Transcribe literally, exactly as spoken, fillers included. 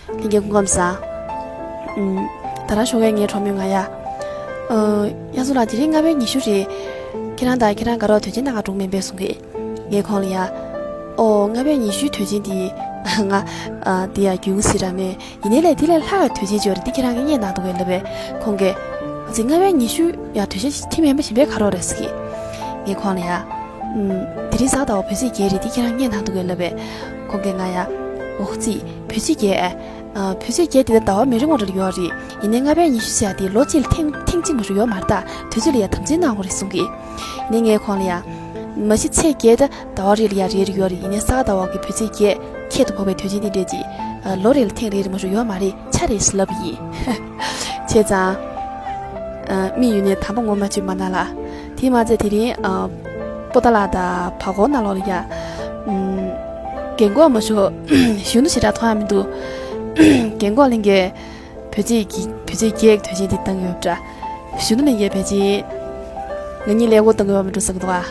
ལྷན་རྒྱས་སྐུ་ཁམས་བཟང་། ཨུམ། ད་རང་ཞོགས་ཀས་ངའི་གྲོགས་མོས་ང་ཡ། ཨ། དབྱངས་མཚོ་ལགས་དེ་རིང་ལྔ་པའི་ཉི་ཤུ་རེད། ཁྱེད་རང་དང་ཁྱེད་རང་དགའ་རོགས་དུས་ཆེན་གནང་ག་འགྲོ་མིན་པས་གསུང་གི། ངས་ཁོང་ལ་ཡ། ཨོ། ལྔ་པའི་ཉི་ཤུའི་དུས་ཆེན་དེ། ང་། ཨ། དེ་ཡ་རྒྱུས་ཡོད་ཟེར་ར་མེད། ཡིན་ནའི་ལས་དེ་ལས་ལྷག་གི་དུས་ཆེན་ཅིག་ཡོད་རེད། འདི་ཁྱེད་རང་གིས་རྙེད་གནང་འདུག་གས་ལབ་པས། ཁོང་གིས། ཨ་ཙི། ལྔ་པའི་ཉི་ཤུ་ཡ་དུས་ཆེན་ཞིག་ཁྲིམས་ཡན་པ་གཞན་པའི་ག་རོགས་རེད་ཟེར་གི། ངས་ཁོང་ལ་ཡ། ཨུམ། དེ་རིང་གཟའ་ཟླ་བ་བོད་ཚེས་བརྒྱད་རེད། འདི་ཁྱེད་རང་རྙེད་གནང་འདུག་གས་ལབ་པས། ཁོང་གིས་ང་ཡ། འོ་ཙི། བོད་ཚེས་བརྒྱད་ཨ། ཨ། བོད་ཚེས་བརྒྱད་དེ་ད་ཟླ་བ་མི་རེ་ངོ་རེ་ཡོད་རེད། ཡིན་ནའི་ལྔ་པའི་ཉི་ཤུ་ཟེར་ཡ་དེ་ལོ་གཅིག་ལ་ཐེངས་ཐེངས་གཅིག་མ་གཏོགས་ཡོད་མ་རེད་ད། དུས་ཚོད་ལ་ཡ་དམ་འཛིན་གནང་དགོས་རེད་གསུང་གི། ཡིན་ནའི་ངས་ཁོང་ལ་ཡ། མ་གཞི་ཚེས་བརྒྱད་ད་ཟླ་བ་རེ་ལ་ཡ་རེ་རེ་ཡོད་རེད། ཡིན་ནའི་གཟའ་ཟླ་བ་གི་བོད་ཚེས་བརྒྱད་ཁྱད་དུ་འཕགས་པའི་དུས་ཆེན་དེ་འདྲས་ཅིག་ཨ། ལོ་རེ་ལ་ཐེངས་རེ་རེ་མ་གཏོགས་ཡོད་མ་རེད། ཆ་རེད་ཟེར་ལབ་པ་ཡིན། བྱས་ཙང་། ཨ། མི་ཡོད་ནའི་དམ་པ་ངོ་མ་བཅོས་མ་གནང་ལ། དེས་མ་ཚད་དེ་རིང་། ཨ། པོ་ཏཱ་ལ་དང་བར་སྐོར་ནང་ལོགས་ལ་ཡ། ཨུམ། རྒན་གོག་མ་ཞོ་གཞོན་ནུ་ཞེ་དྲག་མཐོང་ཡ་མི་འདུག་རྒན་གོག་ལྷན་རྒྱས་བོད་ཚེས་ཀྱི་བོད་ཚེས་བརྒྱད་ཀྱི་དུས་ཆེན་འདི་བཏང་ཡོད་པ་འདྲ། གཞོན་ནུ་ལྷན་རྒྱས་ཕལ་ཆེར་ང་གཉིས་ཀླད་ཀོར་བཏང་གི་ཡོད་མི་འགྲོ་ཟེར་གི་འདུག་ཨ།